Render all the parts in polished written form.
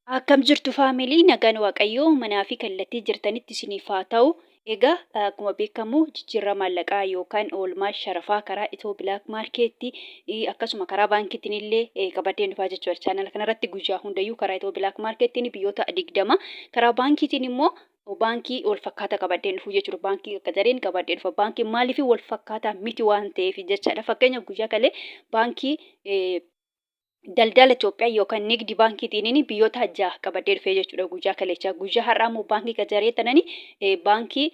Akkam jirtu family, nagaan Waaqayyoo manaa fi kallattii jirtanitti isiniif haa ta'u. Egaa akkuma beekamu jijjiirraa maallaqaa yookaan oolmaa sharafaa karaa Itoo Black Market akkasuma karaa baankiitiin illee qabadheen dhufaa jechuudha. Chaanala kanarratti guyyaa hundayyuu karaa Itoo Black Marketiin biyyoota 20, karaa baankiitiin immoo baankii wal fakkaataa qabadheen dhufuu jechuudha. Baankii akka jareen qabadhee dhufa. Baankiin maaliif wal fakkaataa miti waan ta'eef jechaadha. Fakkeenya guyyaa kalee baankii daldala Itoophiyaa yookaan nigdi baankiitiin biyyoota jaha qabadhee dhufee jechuudha guyyaa kaleechaa. Guyyaa har'aa immoo baankii qacaree tanani baankii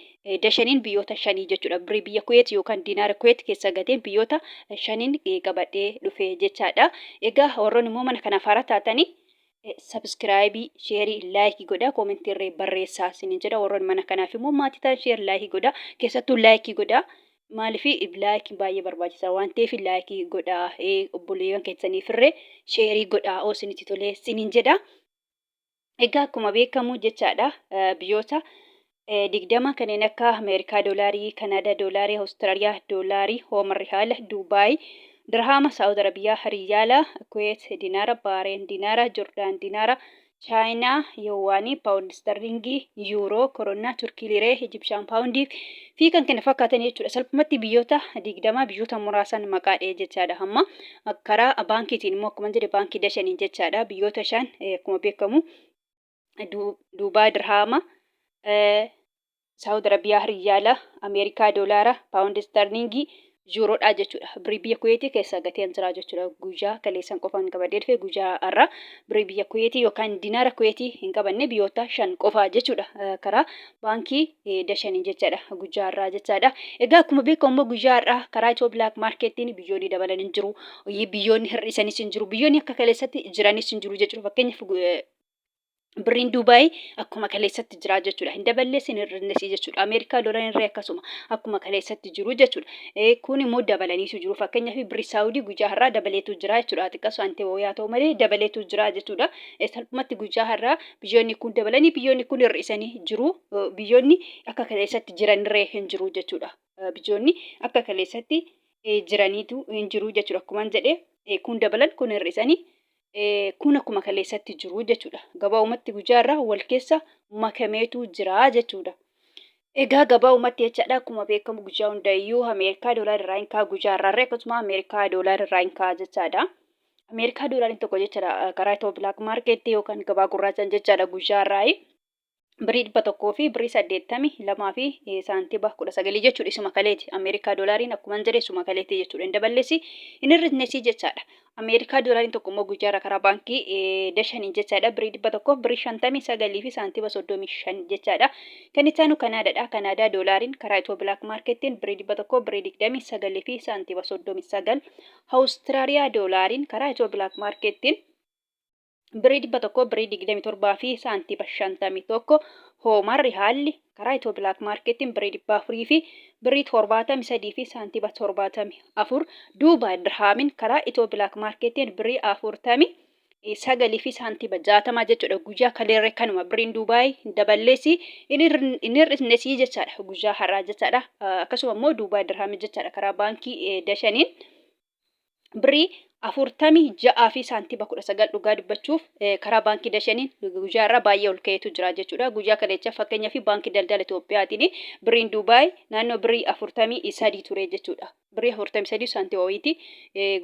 Dashaniin biyyoota shanii jechuudha. Birrii biyya Kuweet yookaan diinaara Kuweet keessa gateen biyyoota shaniin qabadhee dhufee jechaadha. Egaa warroonni immoo mana kanaaf haaraa taatanii subscribe, share, like godhaa, comment irree barreessaa isiniin jedha. Warroonni mana kanaaf immoo maatii ta'an share, like godhaa, keessattuu like godhaa. Maaliif likeiin baay'ee barbaachisaa waan ta'eef like godhaa, obboleeyyan keessaniif irree share godhaa oo isinitti tolee isiniin jedha. Egaa akkuma beekamu jechaadha biyyoota 20 kanneen akka Ameerikaa doolaarii, Kanaadaa doolaarii, Awustiraaliyaa doolaarii, Hoomar Rihaala, Duubaay, Dirhaama, Saawud Arabiyaa, Riyaala, Kuweet dinaara, Baareen dinaara, Jordaan dinaara, Chaayinaa Yuwaanii, Paawundi Istarliingii, Yuuroo, Koronaa, Turkii Liree, Ijibshaan Paawundii fi kan kana fakkaatan jechuudha. Salphumatti biyyoota 20 biyyoota muraasan maqaa dha'ee jechaadha. Hamma karaa baankiitiin immoo akkuma jedhe baankii Dashaniin jechaadha. Biyyoota shan akkuma beekamu Duubaa Dirhaama, Saawud Arabiyaa Riyaala, Ameerikaa Doolaara, Paawundi Istarliingii, Yuuroodha jechuudha. Birrii biyya Kuweetii keessa gateen jira jechuudha. Guyyaa kaleessan qofaan qabadhee dhufe, guyyaa har'aa birrii biyya Kuweetii yookaan dinaara Kuweetii hin qabanne, biyyoota shan qofaa jechuudha. Karaa baankii Dashanii jechaadha. Guyyaa har'aa jechaadha. Egaa akkuma beekamu immoo guyyaa har'aa karaa Itiyoo Black Marketiin biyyoonni dabalan hin jiru. Biyyoonni hir'isanis hin jiru. Biyyoonni akka kaleessatti jiranis hin jiru jechuudha. Fakkeenyaaf birriin Duubaay akkuma kaleessatti jira jechuudha. Hin daballees hin hir'innes jechuudha. Ameerikaa doolaariin irree akkasuma akkuma kaleessatti jiru jechuudha. Kun immoo dabalaniitu jiru. Fakkeenyaaf birrii Saawudii guyyaa har'aa dabaleetu jira jechuudha. Xiqqaa saantii wayyaa ta'u malee dabaleetu jira jechuudha. Salphumatti guyyaa har'aa biyyoonni kun dabalanii biyyoonni kun hir'isanii jiru. Biyyoonni akka kaleessatti jiran irree hin jiru jechuudha. Biyyoonni akka kaleessatti jiraniitu hin jiru jechuudha. Akkuma jedhe kun dabalan kun hir'isanii kun akkuma kaleessatti jiru jechuudha. Gabaabumatti guyyaa irraa wal keessa makameetu jira jechuudha. Egaa gabaabumatti jechaadha akkuma beekamu guyyaa hundayyuu Ameerikaa doolaara irraa hin ka'a guyyaa irraa, akkasuma Ameerikaa doolaara irraa hin ka'a jechaadha. Ameerikaa doolaariin tokko jechaadha karaa Itoo Black Market yookaan gabaa gurraachaan jechaadha guyyaa irraa birrii 100 fi birrii 82 fi saantiba 19 jechuudha, isuma kaleeti. Ameerikaa doolaariin akkuma jedhe isuma kaleeti jechuudha. Hin daballesi hin hir'isnesi jechaadha. Ameerikaa doolaariin tokko immoo guyyaarra karaa baankii Dashaniin jechaadha birrii 100 birrii 59 fi saantiba 35 jechaadha. Kan itti aanu Kanaadaadha. Kanaadaa doolaariin karaa Itoo Black Marketiin birrii 100 birrii 29 fi saantiba 39. Awustiraaliyaa doolaariin karaa Itoo Black Marketiin birrii 100 birrii 27 fi saantiba 51. Hoomaa Rihaalli karaa Itoo Black Marketiin birrii 400 fi birrii 73 fi saantiba 74. Duubaay Dirhaamin karaa Itoo Black Marketiin birrii 49 fi saantiba 60 jechuudha. Guyyaa kaleerre kanuma birriin Duubaay hin daballeesi hin hir'isnesii jechaadha guyyaa har'aa jechaadha. Akkasuma immoo Duubaay Dirhaamin jechaadha karaa baankii Dashaniin birrii 46 fi saantiba 19. Dhugaa dubbachuuf karaa baankii Dashaniin guyyaa irraa baay'ee ol ka'eetu jira jechuudha. Guyyaa kaleecha fakkeenyaa fi baankii daldala Itoophiyaatiin birriin Duubaay naannoo birrii 43 ture jechuudha. Birrii 43 saantiba wayiiti.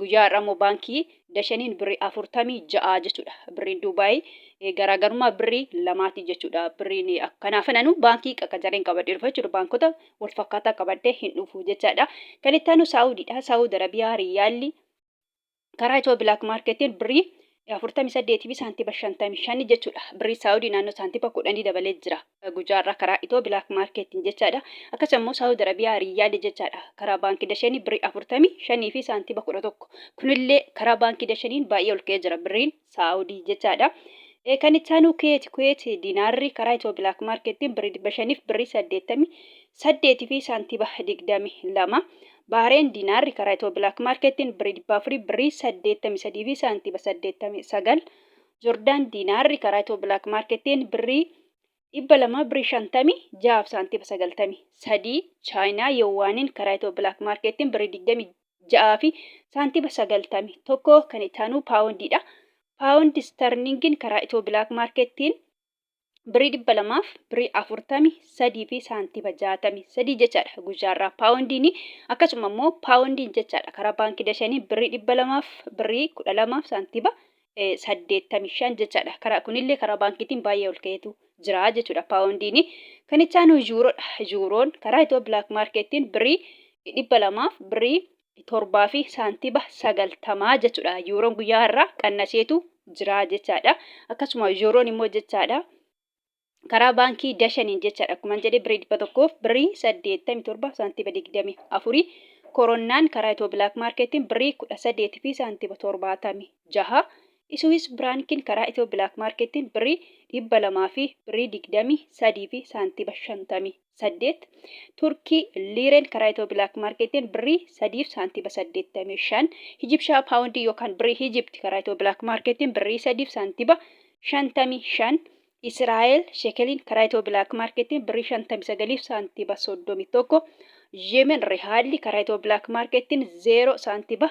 Guyyaa har'aa immoo baankii Dashaniin birrii 46 jechuudha. Birriin Duubaay garaagarummaa birrii lamaati jechuudha. Birriin kanaaf nanu baankii qaqqacareen qabadhee dhufa jechuudha. Baankota wal fakkaataa qabadhee hin dhufu jechaadha. Kan itti aanu Saawudiidha. Saawud Arabiyaa Riyaalli karaa Itoo Black Marketiin birrii 48 fi saantiba 55 jechuudha. Birrii Saawudii naannoo saantiba 10 dabalee jira. Guyyaa irraa karaa Itoo Black Marketiin jechaadha. Akkasuma immoo Saawud Arabiyaa Riyaalli jechaadha. Karaa baankii Dashanii birrii 45 fi saantiba 11. Kunillee karaa baankii Dashaniin baay'ee ol ka'ee jira birriin Saawudii jechaadha. Kan itti aanu Kuweet. Kuweet dinaarri karaa Itoo Black Marketiin birrii 500 birrii 88 fi saantiba 22. Bahareen dinaarri karaa Itoo Black Marketiin birrii 400 birrii 83 fi saantiba 89. Jordaan dinaarri karaa Itoo Black Marketiin birrii 200 birrii 56 fi saantiba 93. Chaayinaa Yowaaniin karaa Itoo Black Marketiin birrii 26 fi saantiba 91. Kan itti aanu paawundiidha. Paawundi Sterlingiin karaa Itiyoo Bilaak Maarkeettiin birrii 200 fi birrii 43 fi saantima 63 jechaadha guyyaarraa paawundiin. Akkasuma immoo paawundiin jechaadha karaa baankii Dashanii birrii 200 fi birrii 12 fi saantima 85 jechaadha. Karaa kunillee karaa baankiitiin baay'ee ol ka'eetu jira jechuudha paawundiin. Kan itti aanu yuuroodha. Yuuroon karaa Itiyoo Bilaak Maarkeettiin birrii 200 fi birrii 7 fi saantima 90 jechuudha. Yuuroon guyyaa har'aa qannaseetu jira jechaadha. Akkasuma yuuroon immoo jechaadha karaa baankii Dashaniin jechaadha. Akkuma jedhe birrii 100 birrii 87 saantima 24. Koronnaan karaa Itiyoo Bilaak Maarkeettiin birrii 18 fi saantima 76. Isuwis Biraankiin karaa Itiyoo Bilaak Maarkeettiin birrii 200 fi birrii 23 fi saantima 58. Turkii Liireen karaa Itiyoo Bilaak Maarkeettiin birrii 3 fi saantima 85. Hijibshaa Paawundii yookaan birrii Hijibti karaa Itiyoo Bilaak Maarkeettiin birrii 3 fi saantima 55. Israa'el Shekeliin karaa Itiyoo Bilaak Maarkeettiin birrii 59 fi saantima 31. Yemen Rihaalli karaa Itiyoo Bilaak Maarkeettiin 0 saantima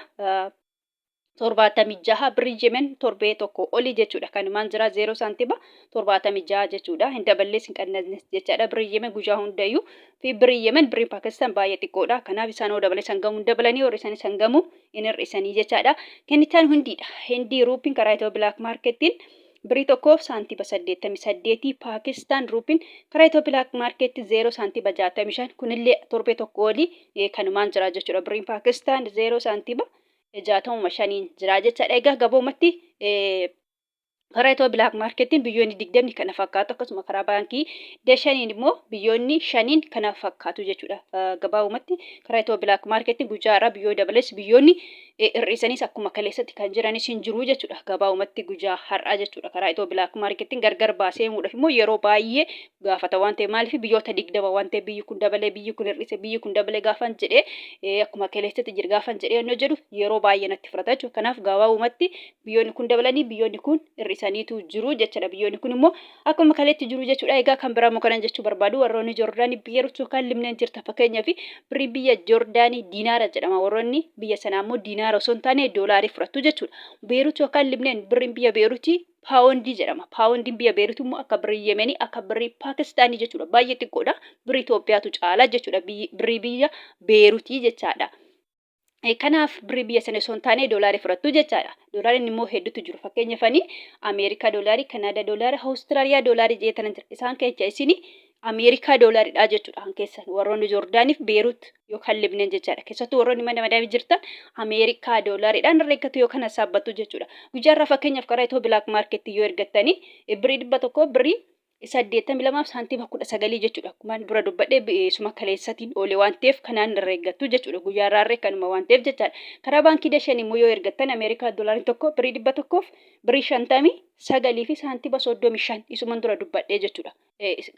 76, birrii Yemen torbee tokko oli jechuudha. Kanumaan jira 0 saantima 76 jechuudha. Hin daballees hin qannasnes jechaadha. Birrii Yemen guyyaa hundayyuu fi birrii Yemen birriin Paakistaan baay'ee xiqqoodha. Kanaaf isaan hoo dabalee sangamuu hin dabalanii warri isaanii sangamuu hin hir'isanii jechaadha. Kennitaan hundiidha. Hindii ruupiin karaa Itiyoo Bilaak Maarkettiin birrii tokkoof saantima 88. Paakistaan ruupiin karaa Itiyoo Bilaak Maarketti 0 saantima 65, kunillee torbee tokko oli kanumaan jira jechuudha. Birriin Paakistaan 0 saantima 65n jira jechaadha. Egaa gabaabumatti karaa Itiyoo Bilaak Maarkettiin biyyoonni 20 kana fakkaatu, akkasuma karaa baankii Dashaniin immoo biyyoonni 5n kana fakkaatu jechuudha. Gabaabumatti karaa Itiyoo Bilaak Maarkettiin guyyaa har'aa biyyoonni dabalees biyyoonni hir'isanis akkuma kaleessatti kan jiranis hin jiru jechuudha. Gabaabumatti guyyaa har'aa jechuudha. Karaa Itiyoo Bilaak Maarkettiin gargar baasee himuudhaaf immoo yeroo baay'ee gaafata waan ta'eef, maaliif biyyoota 20 waan ta'eef, biyyi kun dabalee, biyyi kun hir'ise, biyyi kun dabalee gaafan jedhee, akkuma kaleessatti jira gaafan jedhee yoo jedhu yeroo baay'ee natti fudhata jechuudha. Kanaaf gabaabumatti biyyoonni kun dabalanii biyyoonni kun hir'isaniitu jiru jechuudha. Biyyoonni kun immoo akkuma kaleetti jiru jechuudha. Egaa kan biraa immoo kanan jechuu barbaadu, warroonni Joordaanii Beerut yookaan Libneen jirta, fakkeenyaaf birrii biyya Joordaanii diinaara jedhama. Warroonni biyya sanaa immoo diinaara osoo hin taane doolaarii fudhattu jechuudha. Beerut yookaan Libneen birriin biyya Beerutii Paawondii jedhama. Paawondiin biyya Beerut immoo akka birrii Yemenii, akka birrii Paakistaanii jechuudha. Baay'ee xiqqoodha. Birrii Itoophiyaatu caala jechuudha. Birrii biyya Beerutii jechaadha. Kanaaf birrii biyya sana osoo hin taane doolaarii fudhattu jechaadha. Doolaariin immoo hedduutu jiru. Fakkeenyaaf ani Ameerikaa doolaarii, Kanaadaa doolaarii, Awustiraaliyaa doolaarii jedhee tanan jira. Isaan keessa isin Ameerikaa doolaariidha jechuudha kan keessan. Warroonni Joordaaniif Beerut yookaan Libneen jechaadha. Keessattuu warroonni mana madaamii jirtan Ameerikaa doolaariidhaan herreeggatu yookaan hassaabbattu jechuudha. Guyyaa irraa fakkeenyaaf karaa Itiyoo Bilaak Maarkeetti yoo ergattanii birrii 100 birrii 82 fi saantima 19 jechuudha. Akkuma dura dubbadhe suma kaleessatiin oole waan ta'eef kanaan herreeggattu jechuudha. Guyyaa irraa irree kanuma waan ta'eef jechaadha. Karaa baankii Dashen immoo yoo ergattan Ameerikaa doolaariin tokko birrii 100 birrii 59 fi saantima 35 isuman dura dubbadhe jechuudha.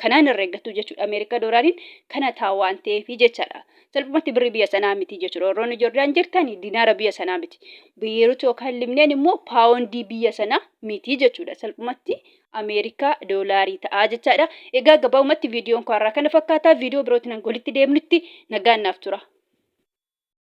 Kanaan herreeggattu jechuudha. Ameerikaa doolaariin kana ta'a waan ta'eef jechaadha. Salphumatti birrii biyya sanaa miti jechuudha. Warroonni Joordaan jirtan dinaara biyya sanaa miti. Beerut yookaan Libneen immoo paawondii biyya sanaa miti jechuudha. Salphumatti Ameerikaa doolaarii ta'a jechaadha. Egaa gabaabumatti viidiyoon koo har'aa kana fakkaata. Viidiyoo birootiin hanga walitti deemnutti nagaan naaf tura.